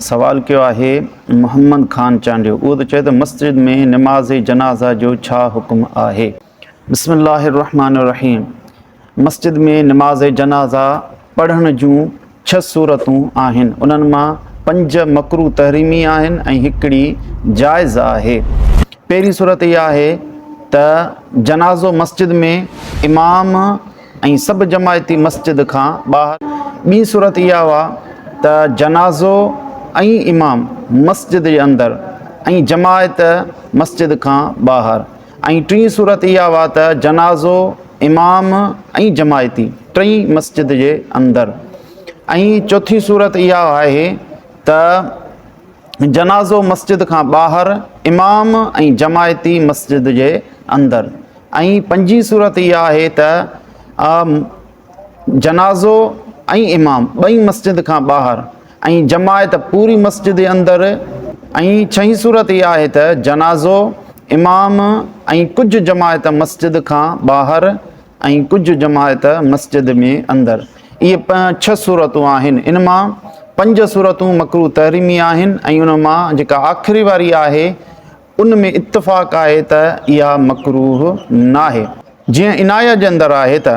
سوال ڪيو آهي محمد خان چانڊيو اهو ٿو چئي ته مسجد ۾ نماز جنازه جو ڇا حڪم آهي؟ بسم الله الرحمن الرحيم مسجد ۾ نماز جنازه پڙهڻ جون ڇهه صورتون آهن انهن مان پنج مڪروه تحريمي آهن ۽ هڪڙي جائز آهي. پهرين صورت اها آهي ته جنازو مسجد ۾ امام ۽ سڀ جماعتي مسجد کان ٻاهر. ٻي صورت اها هئا ته جنازو ۽ امام مسجد جي اندر ۽ جماعت مسجد کان ٻاهر ۽ ٽين صورت اها هئا ته جنازو، امام ۽ جماعتي ٽئي مسجد جي اندر ۽ چوٿين صورت اها آهي ته جنازو مسجد کان ٻاهر، امام ۽ جماعتي مسجد جي اندر ۽ پنجين صورت اها آهي ته جنازو ۽ امام ٻئي مسجد کان ٻاهر ۽ جماعت پوري مسجد جي اندر ۽ ڇهين صورت اها آهي ته جنازو، امام ۽ ڪجهه جماعت مسجد کان ٻاهر ۽ ڪجهه جماعت مسجد ۾ اندر. اهي ڇهه صورتون آهن. ان مان پنج صورتون مڪروه تحريمي آهن ۽ ان مان جيڪا آخري واري آهي ان ۾ اتفاق آهي ته اها مڪروه ناهي. جيئن عنايه جي اندر آهي ته،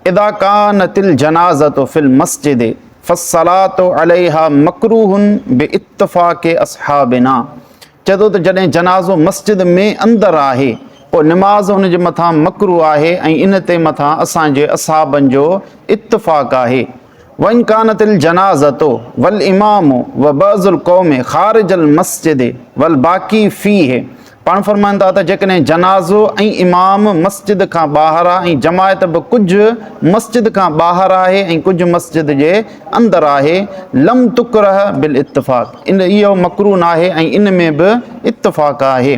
اذا ڪانت الجنازة في المسجد فالصلاة عليها مڪروه باتفاق اصحابنا چئي ٿو ته جڏهن جنازو مسجد ۾ اندر آهي پوء نماز ان جي مٿان مڪروه آهي ۽ ان تي مٿان اسان جي اصحابن جو اتفاق آهي. وان ڪانت الجنازة والامام وبعض القوم خارج المسجد والباقي فيه پاڻ فرمائن ٿا ته جيڪڏهن جنازو ۽ امام مسجد کان ٻاهر آ ۽ جماعت به ڪجهه مسجد کان ٻاهر آهي ۽ ڪجهه مسجد جي اندر آهي لم تڪره بالاتفاق ان اهو مڪروه ناهي ۽ ان ۾ به اتفاق آهي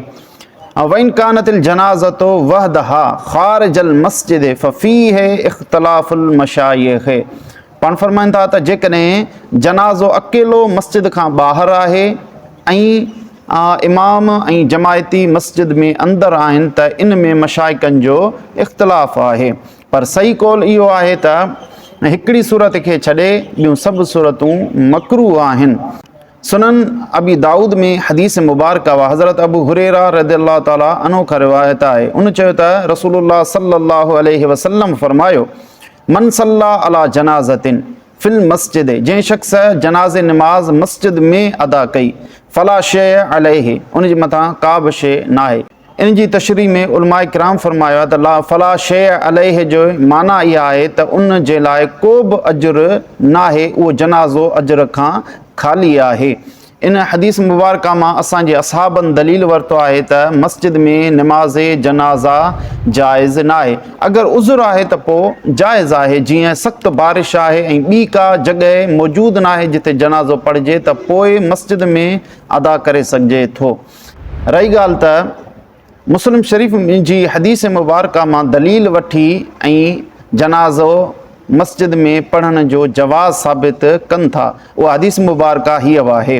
وان ڪانت الجنازة وحدها خارج المسجد ففيه اختلاف المشايخ پاڻ فرمائن ٿا ته جيڪڏهن جنازو اڪيلو مسجد کان ٻاهر آهي ۽ امام ۽ جماعتي مسجد ۾ اندر آهن ته ان ۾ مشائخن جو اختلاف آهي پر صحيح قول اهو آهي ته هڪڙي صورت کي ڇڏي ٻيون سڀ صورتون مڪروه آهن. سنن ابي دائود ۾ حديث مبارڪه و حضرت ابو هريره رضي الله تعالٰي عنه کان روايت آهي ان چيو ته رسول الله صلي الله عليه وسلم فرمايو من صلي علي جنازة في المسجد جنهن شخص جنازي نماز مسجد ۾ ادا ڪئي فلا شيء عليه ان جي مٿان ڪا به شيء ناهي. ان جي تشريح ۾ علماء ڪرام فرمايو آهي ته لا فلا شيء عليه جو معنيٰ اها آهي ته ان جي لاء ڪو به اجر ناهي اهو جنازو اجر کان خالي آهي. ان حديث مبارڪه مان اسان جي اصحابن دليل ورتو آهي ته مسجد ۾ نماز جنازه جائز ناهي اگر عذر آهي ته پوء جائز آهي جيئن سخت بارش آهي ۽ ٻي ڪا جڳهه موجود ناهي جتي جنازو پڙهجي ته پوء مسجد ۾ ادا ڪري سگهجي ٿو. رهي ڳالهه ته مسلم شريف جي حديث مبارڪه مان دليل وٺي ۽ جنازو مسجد ۾ پڙهڻ جو جواز ثابت ڪن ٿا. اها حديث مبارڪه هيء آهي.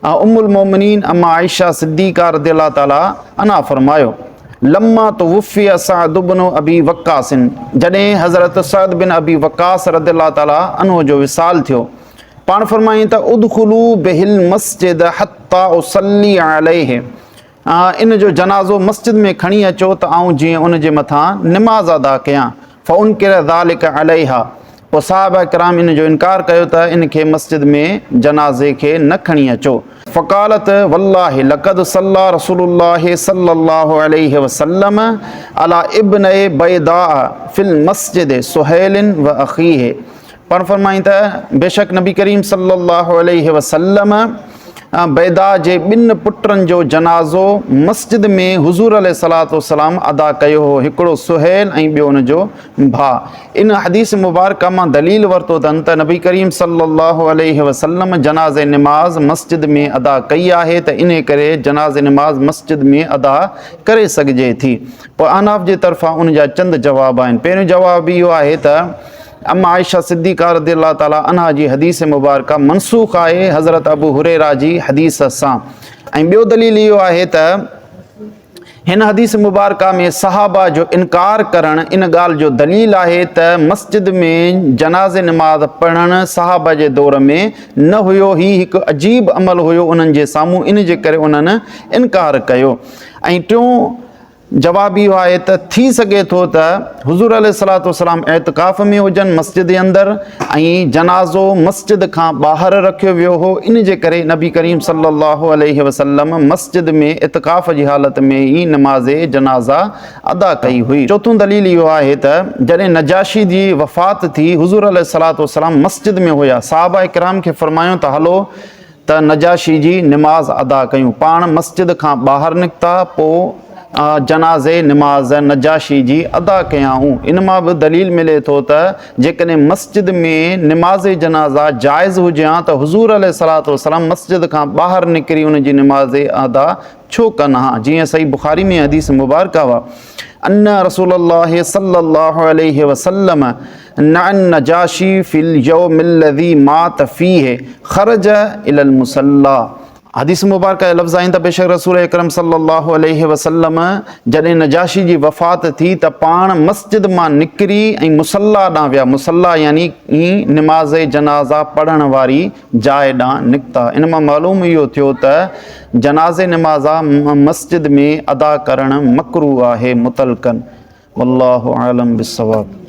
ام المومنين اما عائشه صديقه رضي الله تعالٰي عنها فرمايو، لما توفي سعد بن ابي وقاص جڏهن حضرت سعد بن ابي وقاص رضي الله تعالٰي عنه جو وصال ٿيو پاڻ فرمائين ته ادخلوا به المسجد حتي اصلي عليه ان جو جنازو مسجد ۾ کڻي اچو ته آئون جيئن ان جي مٿان نماز ادا ڪيان فانڪر ذلڪ عليها پوء صحابه ڪرام ان جو انڪار ڪيو ته ان کي مسجد ۾ جنازي کي نه کڻي اچو. فقالت والله لقد صلي رسول الله صلي الله عليه وسلم علي ابني بيداء في المسجد سهيل واخيه پاڻ فرمائين ته بيشڪ نبي ڪريم صلي الله عليه وسلم بيدا جي ٻن پٽن جو جنازو مسجد ۾ حضور عليه الصلوة والسلام ادا ڪيو هو هڪڙو سهيل ۽ ٻيو ان جو ڀاء. ان حديث مبارڪه مان دليل ورتو اٿن ته نبي ڪريم صلي الله عليه وسلم جنازي نماز مسجد ۾ ادا ڪئي آهي ته انهي ڪري جنازي نماز مسجد ۾ ادا ڪري سگهجي ٿي. پوء احناف جي طرفان ان جا چند جواب آهن. پهريون جواب اهو آهي ته ام عائشه صديقه رضي الله تعالٰي عنها جي حديث مبارڪه منسوخ آهي حضرت ابو هريره جي حديث سان ۽ ٻيو دليل اهو آهي ته هن حديث مبارڪه ۾ صحابه جو انڪار ڪرڻ ان ڳالهه جو دليل آهي ته مسجد ۾ جنازي نماز پڙهڻ صحابه جي دور ۾ نه هيو، هي هڪ عجيب عمل هيو انهن جي سامهون ان جي ڪري انهن انڪار ڪيو ۽ ٽيون جواب اهو آهي ته ٿي سگهي ٿو ته حضور عليه الصلوة والسلام اعتڪاف ۾ هجن مسجد اندر ۽ جنازو مسجد کان ٻاهر رکيو ويو هو ان جي ڪري نبي ڪريم صلي الله عليه وسلم مسجد ۾ اعتڪاف جي حالت ۾ ئي نماز جنازه ادا ڪئي هئي. چوٿون دليل اهو آهي ته جڏهن نجاشي جي وفات ٿي حضور عليه الصلوة والسلام مسجد ۾ هيا صحابه ڪرام کي فرمايو ته هلو ته نجاشي جي نماز ادا ڪيون. پاڻ مسجد کان ٻاهر نڪتا، پوء جنازي نماز نجاشي جي ادا ڪيائون. ان مان به دليل ملي ٿو ته جيڪڏهن مسجد ۾ نماز جنازه جائز هجي ها ته حضور عليه الصلوة والسلام مسجد کان ٻاهر نڪري ان جي نماز ادا ڇو ڪن ها؟ جيئن صحيح بخاري ۾ حديث مبارڪه هئا، ان رسول الله صلي الله عليه وسلم نعى النجاشي في اليوم الذي مات فيه خرج الى المصلى. حديث مبارڪه جا لفظ آهن ته بيشڪ رسول اڪرم صلي الله عليه وسلم جڏهن نجاشي جي وفات ٿي ته پاڻ مسجد مان نڪري ۽ مصليٰ ڏانهن ويا، مصليٰ يعني نماز جنازه پڙهڻ واري جاء ڏانهن نڪتا. ان مان معلوم اهو ٿيو ته جنازي نماز مسجد ۾ ادا ڪرڻ مڪروه آهي مطلقاً. والله اعلم بالصواب.